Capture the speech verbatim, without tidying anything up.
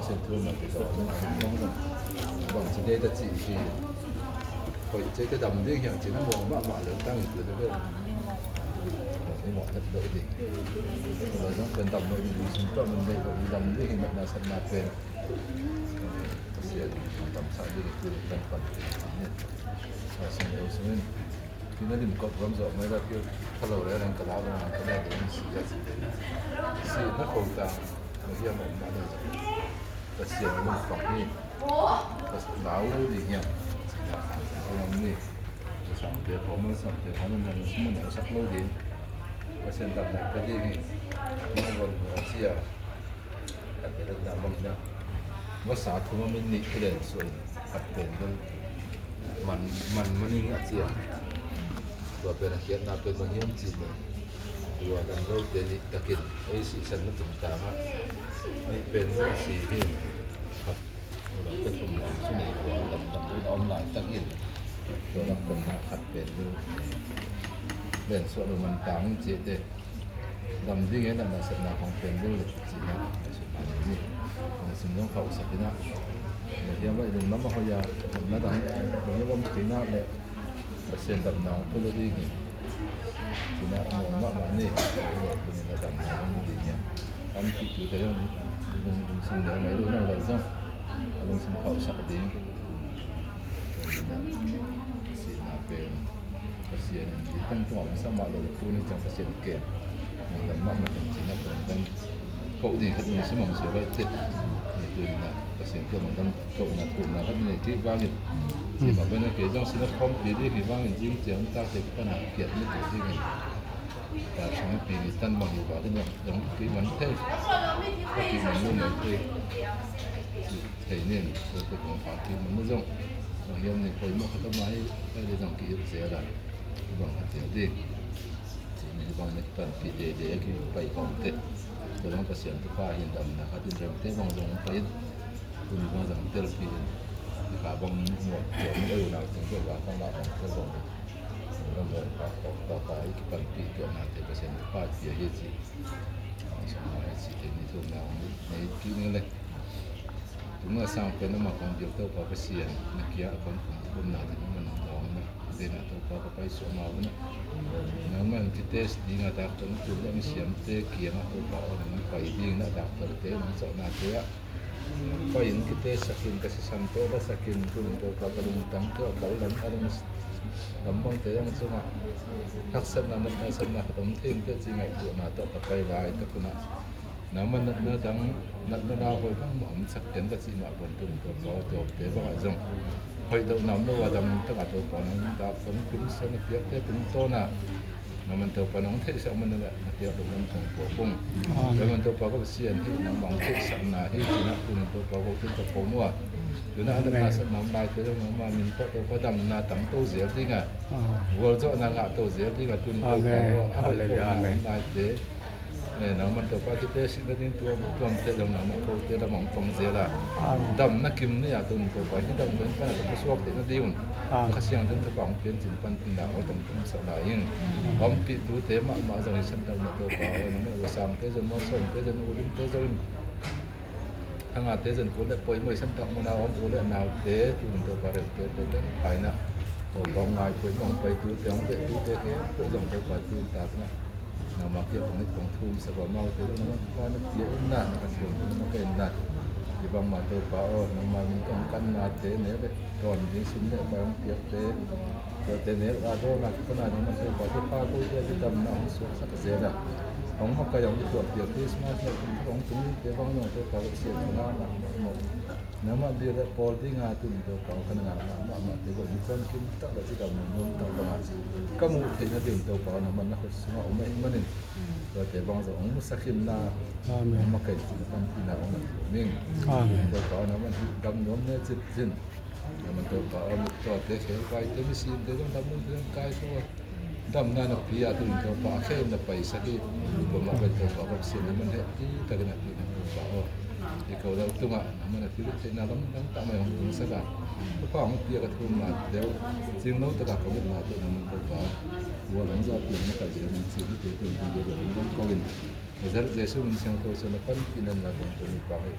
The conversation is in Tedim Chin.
Thu mah te ka wan, bang ci dei ta ci hi. Hoih ci te dam ding hiang ci na muang mahmah lel tang i tu te bel. I muang het lo ding. Lo zong pen dam lo ding, sum tua man dei lo dam ding hi, natna satna pen. Pasian dam sa ding tu dam pan. Pasian lo sum in. Kina lim kop ram zawh mai la kir tha lo le, nang ka la lo, nang ka la lo, si a si te. Si na ko ta, na hiam om na le. Pasian mun fak ni. Pas lau lo ding hiam. Om ni. Sang te ko mun, sang te ko mun, nang si mun sak lo ding. Pasian dam na ka ding hi. Mun bon sia. Khat pen a dam bang ina, masa thum a min nih kilen suah in, khat pen bel man, man maning a ci a. Tua pen a khiatna pen bang hiam cih leh, tua dam lote nih takin ei sihsan na tung tang a, nih pen bel a si hi. Khat pen thum lam su nei tua dam dam tua a om lai takin, tua dam pen a khat pen bel len suah lo man tang cih te. Dam ding e, natna satna khong pen bel le cihna, a sut a ni ni. Hong sim zong khauhsak ina. Na hiam a i lunglam a hoih a, na dang, na hiam a om kina le, Pasian damna hong tul lo ding hi. Cihna, muang mahmah ni. Tuni na damna hong ding hi. Am ki tu te zong, lung, lungsim le ngai lo na lo zong. Lungsim khauhsak ding. Sihna pen. Pasian in i tangtungah hong sa mah lo, tuni ciang Pasian kem. Lungdam mahmah in cihna pen kan koh ding khat lungsim hong suak lai teh. Tuni na Pasian kem lungdam kohna thumna khat nei kei vangin. Cih mah pen kei zong sinah khawmpi ding hi vangin zing ciang tak teh pan a kiat ni kei dingin. Ta sung pi ni tan bang hi vangin zong kei man thei. Ka kei man lo man thei. Thei nin, tua te kong pha kik mun na zong. Bang hiam ni poimawh khat a mai, ai le zong kihilh zel a. Bang a tel ding. Cih ni bang na kipanpih deidei a kipai kong te. Tua bang Pasian thupha hin damna khat in remte bang zong pai in. Tuni bang zong telpih in. Ni kha bang muak tua mi a unau teng tua bang kong la bang tel bang. Bang zong pa kong tua pa i kipanpih tua na te Pasian thupha pia hi ci. Bang zong a hi ci te ni thumna hong nei kik ni le. Tuna sang pen amah kong bil Topa Pasian na kia a kong kum thumna ding amah nang dawng na. Dena Topa ka pai suah ma una. Nangman ki test ding a doctor na tul le mi siam te kiang a Topa aw nangman pai ding na doctor te nang sawh na te a. Pai in ki test sakin ka sisan to la sakin tun Topa ka lungtang to a kal lam a lung lam bang te ang sunga. Haksatna natna satna ka tom theng te ci ngai tuah na to ka pai lai ka kuna. Nangman natna dang, natna na hoi bang ma om sak ken ka cih mah bon tun Topa aw, tuate bangah zong hoih loh nam lo a dam takah Topa nang dak pan kum sa na piakte tungtawna. Nangman Topa nong theihsak man na na piak loh man tong Topa kung. Nangman Topa ka Pasian hi nangmah hong theihsakna hi cinah tun Topa ko tun ka pom uh a. Tunah a natna satna om laite zong nangmah min tawh Topa damna tam to zel dingah. Gualzawhna ngah to zel dingah tun Topa aw a hoih loh nam laite. Nangman Topa kite sihna ding tuam tuamte dong nangman kote lamah hong pang zel a. Damna kim nei a tun Topa hi dam dong pana Topa suak theihna ding un. Kha Siangtho Topa hong piancin panpihna aw tong tumsak lai in. Ompih tute mahmah zong hi santakna Topa aw nangman usangte zong mawsawmte zong ulimte zong in. Thangate zong kul le poimawh i santak muna om u le naute tun Topa reuhte te dang paina. Topa hong ngai poimawh hong pai tute hong beh tute khempeuh zong Topa tun takna. Nangmah kiang kong it kong thum sak uh a, amaute zong nangmah thupha na pia inna, na ka thiam tu nangmah ka inna. Hih bangmah Topa aw, nangmah min tawh hong kannate ne le dawn ding sum le pai hong piakte. Tuate ne le a dawn a kipana nangmah Topa thupha kote a kidamna hong suaksak zel a. Hong makai hong kituah piak Christmas le kum hong tung te bang nong Topa ka siat ka na mah mah. Nangmah bia le pawl dinga tun Topa aw ka na ngah mahmah te bang hong kuan kim tak le cidam nong nuam tak bangah ka muh theihna ding Topa aw nangmah na khut sungah om ahih manin. Tuate bang zong hong musak inna. Amen. Hong makai cihna panpihna hong nang ning. Amen. Topa aw nangmah hih dam nuam ne cit cin. Nangmah Topa aw mit tuate khel vaite misinte zong dam nuam te zong kai thua. Damna na pia tun Topa a khen na paisak hi. Tua mah pen Topa aw ka Pasian nangmah hehpih takin a pihna Topa aw. I ko lo tungah nangmah na pia theihna lam dang tak mai hong tungsak a. Topa hong pia ka thumna deuh. Cing lo takah ka mutna tawh nangmah Topa aw. Ua lam zah piang na kai zel ning cih hi te tun tun deuh lo hong dam ko in. Nazareth Jesuh min siangtho suan a panpihna na tawng tawng i pang hi.